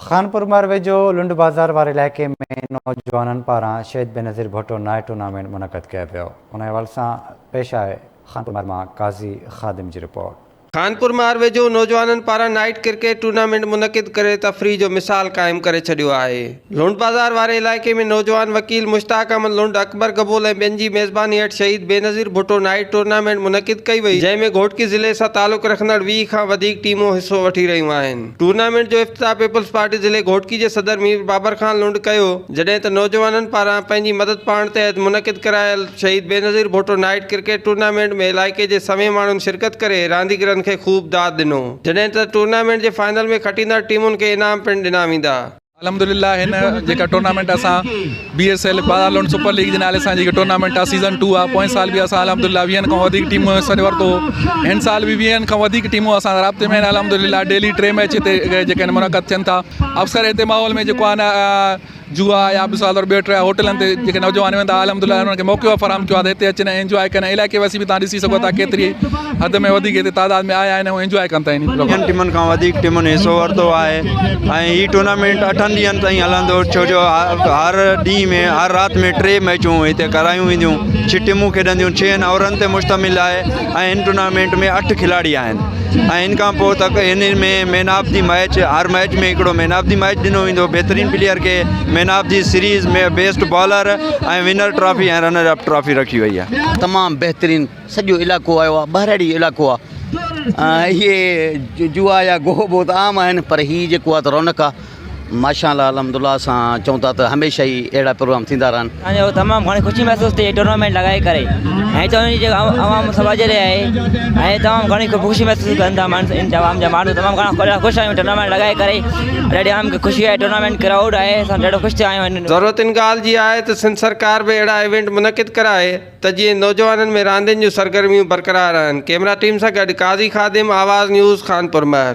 خانپور مهر ويجهو لنڊ بازار واري علائقي ۾ نوجوانن پاران شهيد بينظير ڀٽو نائيٽ ٽورنامينٽ منعقد ڪيو ويو. ان حوالي سان پيش آهي خانپور مهر مان قاضي خادم جي رپورٽ. خانپور مهر ويجهو نوجوانن پاران نائيٽ ڪرڪيٽ ٽورنامينٽ منعقد ڪري تفريح جو مثال قائم ڪري ڇڏيو آهي. لنڊ بازار واري علائقي ۾ نوجوان وڪيل مشتاق احمد لنڊ، اڪبر گبول ۽ ٻين جي ميزباني هيٺ شهيد بينظير ڀٽو نائيٽ ٽورنامينٽ منعقد ڪئي وئي، جنهن ۾ گهوٽڪي ضلعي سان تعلق رکندڙ 20 کان وڌيڪ ٽيمون حصو وٺي رهيون آهن. ٽورنامينٽ جو افتتاح پيپلز پارٽي ضلعي گهوٽڪي جي صدر مير بابر خان لنڊ ڪيو، جڏهن ته نوجوانن پاران پنهنجي مدد پاڻ تحت منعقد ڪرايل شهيد Benazir Bhutto night cricket tournament ۾ علائقي جي سوين ماڻهن شرڪت ڪري رانديگرن کي خوب داد ڏنو، جڏهن ته ٽورنامينٽ جي فائنل ۾ کٽيندڙ ٽيمن کي انعام پڻ ڏنا ويندا. الحمدلله هن جيڪا ٽورنامينٽ اسان بي ايس ايل بازار لنڊ سپر ليگ جي نالي سان جيڪا ٽورنامينٽ آ سيزن ٽو آ پوئين سال به اسان الحمدلله ويهن کان وڌيڪ ٽيمون حصو ورتو هو هن سال به ويهن کان وڌيڪ ٽيمون اسان سان رابطي ۾ آهن الحمدلله ڊيلي ٽي ميچ هتي جيڪي آهن منعقد ٿين ٿا اڪثر هتي ماحول ۾ جيڪو آ نه جوا يا مثال طور ٻيو ٽيا هوٽلن تي جيڪي نوجوان ويندا الحمدلله انهن کي موقعو فراهم ڪيو آ ته هتي اچن ۽ انجواء ڪن علائقي واسي به تان ڏسي سگهو ٿا ڪيتري حد ۾ وڌيڪ هتي تعداد ۾ آيا آهن ۽ انجواء ڪن ٿا انهي ٽيمن کان وڌيڪ ٽيمن حصو ورتو آهي ۽ هي ٽورنامينٽ اٺن ڏينهن تائين هلندو ڇو جو هر ڏينهن ۾ هر رات ۾ ٽي ميچون هتي ڪرايون وينديون ڇهه ٽيمون کيڏنديون ڇهن اوورن تي مشتمل آهي ۽ هن ٽورنامينٽ ۾ اٺ کلاڙي آهن ۽ ان کان پوء تڪ هن ۾ man of the match Har match ۾ هڪڙو مين آف the match ڏنو ويندو بهترين پليئر کي man of the series ۾ best bowler ۽ winner trophy ۽ runner up trophy رکي وئي آهي. تمام بهترين سڄو علائقو آيو آ ٻهراڙي جو علائقو آ اهي جوا يا گوهه بوهه ته عام آهن پر هي جيڪو آ ته رونق آ ماشاء الله الحمد الله اسان چئون ٿا ته هميشه ئي اهڙا پروگرام ٿيندا رهن. اسان جو تمام گهڻي خوشي محسوس ٿي ٽورنامينٽ لڳائي ڪري ۽ هتان جي جيڪا عوام سماج رهي آهي ۽ تمام گهڻي خوشي محسوس ڪن ٿا عوام جا ماڻهو تمام گهڻا خوش آهيون ٽورنامينٽ لڳائي ڪري ڏاڍي عوام کي خوشي آهي ٽورنامينٽ ڪرائوڊ آهي اسان ڏاڍو خوش ٿيا آهيون. ضرورت ان ڳالهه جي آهي ته سنڌ سرڪار به اهڙا ايونٽ منعقد ڪرائي. ته جيئن نوجوانن ۾ راندين جون سرگرميون برقرار رهن. ڪئميرا ٽيم سان گڏ قاضي خادم، آواز نيوز، خانپور مهر.